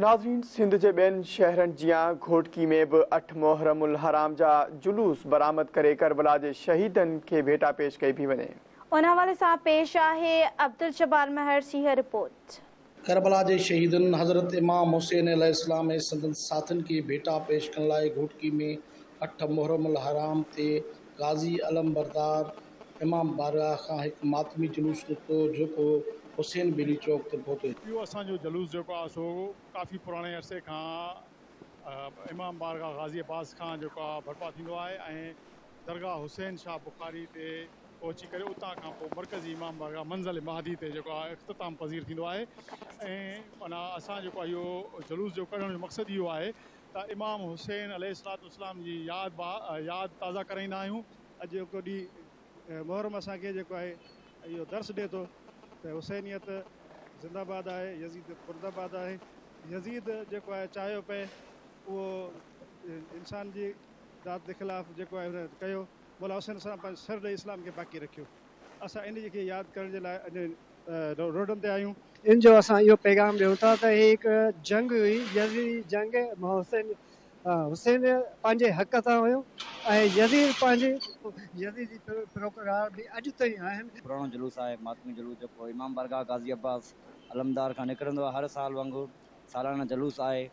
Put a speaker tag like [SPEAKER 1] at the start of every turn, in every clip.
[SPEAKER 1] ناظرين سنڌ جي ٻين شهرن جيان گهوٽڪي ۾ به اٺ محرم الحرام جا جلوس برآمد ڪري ڪربلا جي شهيدن کي ڀيٽا پيش ڪئي پئي وڃي.
[SPEAKER 2] ان حوالي سان پيش آهي عبدالجبار مهر جي هيء رپورٽ.
[SPEAKER 3] ڪربلا جي شهيدن حضرت امام حسين عليه السلام ۽ سندن ساٿين کي ڀيٽا پيش ڪرڻ لاء گهوٽڪي ۾ اٺ محرم الحرام تي غازي علمبردار امام بارگاهه کان هڪ ماتمي جلوس نڪتو جيڪو حسين ٻيلي چوڪ تي پهتو.
[SPEAKER 4] اهو اسان جو جلوس جيڪو آهي سو ڪافي پراڻي عرصي کان امام بارگاهه غازي عباس کان جيڪو آهي برپا ٿيندو آهي ۽ درگاهه حسين شاهه بخاري تي پهچي ڪري اتان کان پوء مرڪزي امام بارگاهه منزل مهدي تي جيڪو آهي اختتام پذير ٿيندو آهي ۽ معنيٰ اسان جيڪو آهي اهو جلوس جو ڪڍڻ جو مقصد اهو آهي ته امام حسين عليه الصلوة والسلام جي ياد ياد تازه ڪرائيندا آهيون.
[SPEAKER 5] اڄ جيڪو ڏينهن محرم اسان کي جيڪو آهي اهو درس ڏئي ٿو ته حسينيت زنده باد آهي يزيديت مرده باد آهي. يزيد جيڪو آهي چاهيو پئي اهو انسان جي ذات جي خلاف جيڪو آهي هن ڪيو مولا حسين عليه السلام پنهنجو سر ڏئي اسلام کي باقي رکيو. اسان ان کي ياد ڪرڻ جي لاء اڄ روڊن تي آهيون.
[SPEAKER 6] ان جو اسان اهو پيغام ڏيون ٿا ته هي هڪ جنگ هئي يزيدي جنگ حسين حسين پنهنجي حق تان هيو ۽ يزيد پنهنجي يزيدي پروقار به اڄ تائين آهن.
[SPEAKER 7] پراڻو جلوس آهي ماتمي جلوس جيڪو امام بارگاهه غازي عباس علمدار کان نڪرندو آهي هر سال وانگر سالانه جلوس آهي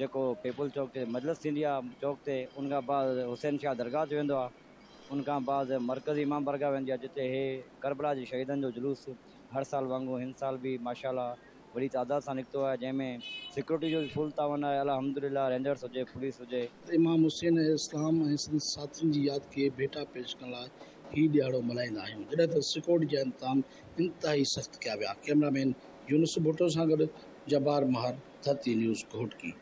[SPEAKER 7] جيڪو پيپل چوڪ تي مجلس ٿيندي آهي چوڪ تي ان کان بعد حسين شاهه درگاهه تي ويندو آهي ان کان بعد مرڪزي امام بارگاهه ويندي آهي جتي هي ڪربلا جي شهيدن جو جلوس هر سال وانگر هن سال به ماشاء الله وڏي تعداد سان نڪتو آهي جنهن ۾ سيڪيورٽي جو به فل تعاون آهي الحمدلله رينجرس هجي پوليس هجي.
[SPEAKER 3] امام حسين عليه السلام ۽ سندس ساٿين جي ياد کي ڀيٽا پيش ڪرڻ لاء هي ڏهاڙو ملهائيندا آهيون جڏهن ته سيڪيورٽي جا انتظام انتهائي سخت ڪيا ويا ڪئميرا مين يونس ڀٽو سان گڏ جبار مهر ڌرتي نيوز گهوٽڪي.